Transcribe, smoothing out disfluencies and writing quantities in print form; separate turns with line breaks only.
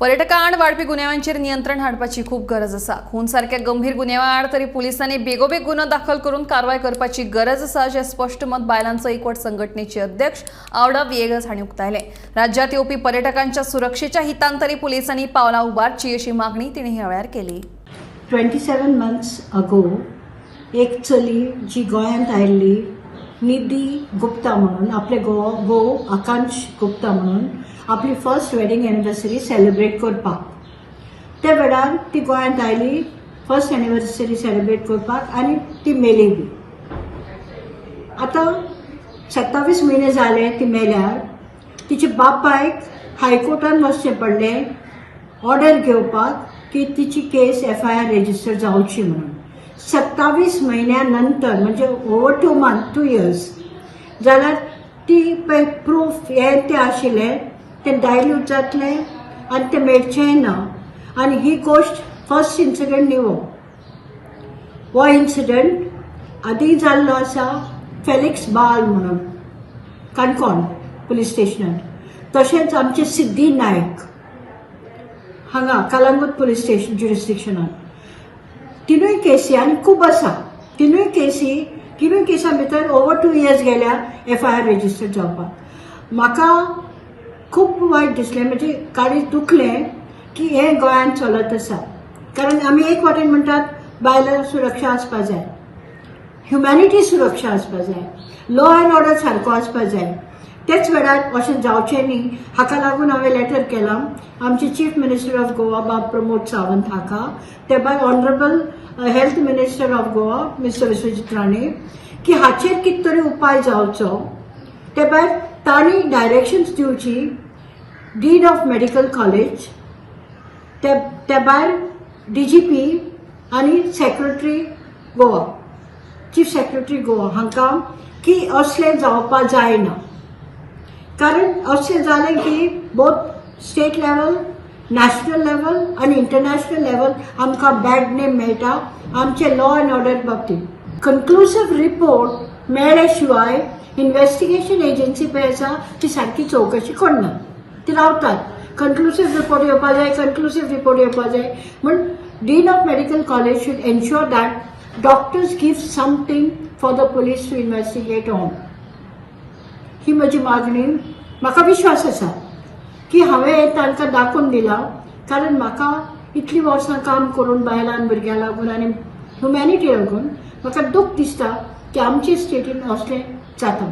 पर्यटकां आड वाडपी गुन्यांवांचेर नियंत्रण हाडपाची खूब गरज आसा. खून सारक्या गंभीर गुन्यांवा आड तरी पुलिसांनी बेगोबेग गुन्हो दाखल करून कारवाय करपाची गरज आसा, अशें स्पश्ट मत बायलांचो एकवट संघटनेचे अध्यक्ष आवडा विएगस हांणी उक्तायलें. राज्यात येवपी पर्यटकांच्या सुरक्षेच्या हितान तरी पुलिसांनी पावलां उबारची अशी मागणी तिणें ह्या वेळार केली.
27 मंथ्स अगो एक चली जी गोंयांत आयिल्ली, निधी गुप्ता म्हणून, आपले घोव आकांश गुप्ता म्हणून आपली फर्स्ट वेडिंग एनिवर्सरी सेलिब्रेट करपाक, त्या वेळार ती गोंयांत आयली फर्स्ट एनिवर्सरी सेलिब्रेट करपाक आनी ती मेली बी. आतां 27 म्हयने जाले ती मेल्यार. तिच्या बापायक हायकोर्टान वचचें पडलें ऑर्डर घेवपाक की तिची केस एफआयआर रेजिस्टर जावची म्हणून. 27 म्हयन्या नंतर, म्हणजे ओवर 2 मंथ, 2 इयर्स जाल्यार ती पळय प्रूफ हे ते आशिल्ले ते डायल्यूट जातले आनी ते मेळचेंय ना. आनी ही गोश्ट फर्स्ट इन्सिडंट न्ही हो. हो इन्सिडंट आदीं जाल्लो आसा, फेलिक्स बाल म्हणून काणकोण पुलीस स्टेशनार, तशेंच आमचे सिद्धी नायक हांगा कलंगूट पुलीस स्टेशन ज्युरिस्डिक्शनात. तिनूय केसी, आनी खूब आसा, तिनूय केसी, तिनूय केसां भितर ओवर 2 इयर्स गेल्या एफआयआर रेजिस्टर जावपाक. म्हाका खूब वायट दिसलें, म्हणजे काळीज दुखलें की हें गोंयांत चलत आसा. कारण आमी एक वाटेन म्हणटात बायलां सुरक्षा आसपा जाय, ह्युमॅनिटी सुरक्षा आसपा जाय, लॉ अँड ऑर्डर सारको आसपा जाय, तेच वेळार अशें जावचें न्ही. हाका लागून हांवें लेटर केलां आमचे चीफ मिनिस्टर ऑफ गोवा बाब प्रमोद सावंत हाका, ते भायर Honourable Health Minister of Goa Mister Vishwajit Rane, की हाचेर कितें तरी उपाय जावचो. ते भायर तांणी डायरेक्शन्स दिवची डीन ऑफ मेडिकल कॉलेज, ते ते भायर डीजीपी आनी secretary Goa, chief secretary Goa हांकां की असलें जावपा जायना. कारण अशें जालें की both state level, national level आनी इंटरनॅशनल लेवल आमकां बॅड नेम मेळटा आमचे लॉ अँड ऑर्डर बाबतींत. कन्क्लुसीव रिपोर्ट मेळ्ळे शिवाय इन्व्हेस्टिगेशन एजन्सी पळय आसा ती सारकी चवकशी करना, ती रावतात. कन्क्लुसीव रिपोर्ट येवपा जाय, कन्क्लुसीव रिपोर्ट येवपा जाय म्हण Dean of Medical College should ensure that doctors give something for the police to investigate on. ही म्हजी मागणी. म्हाका विश्वास आसा की हांवें हें तांकां दाखोवन दिलां, कारण म्हाका इतलीं वर्सां काम करून बायलां भुरग्यां लागून आनी ह्युमॅनिटी लागून म्हाका दूख दिसता की आमचे स्टेटीन असलें जाता.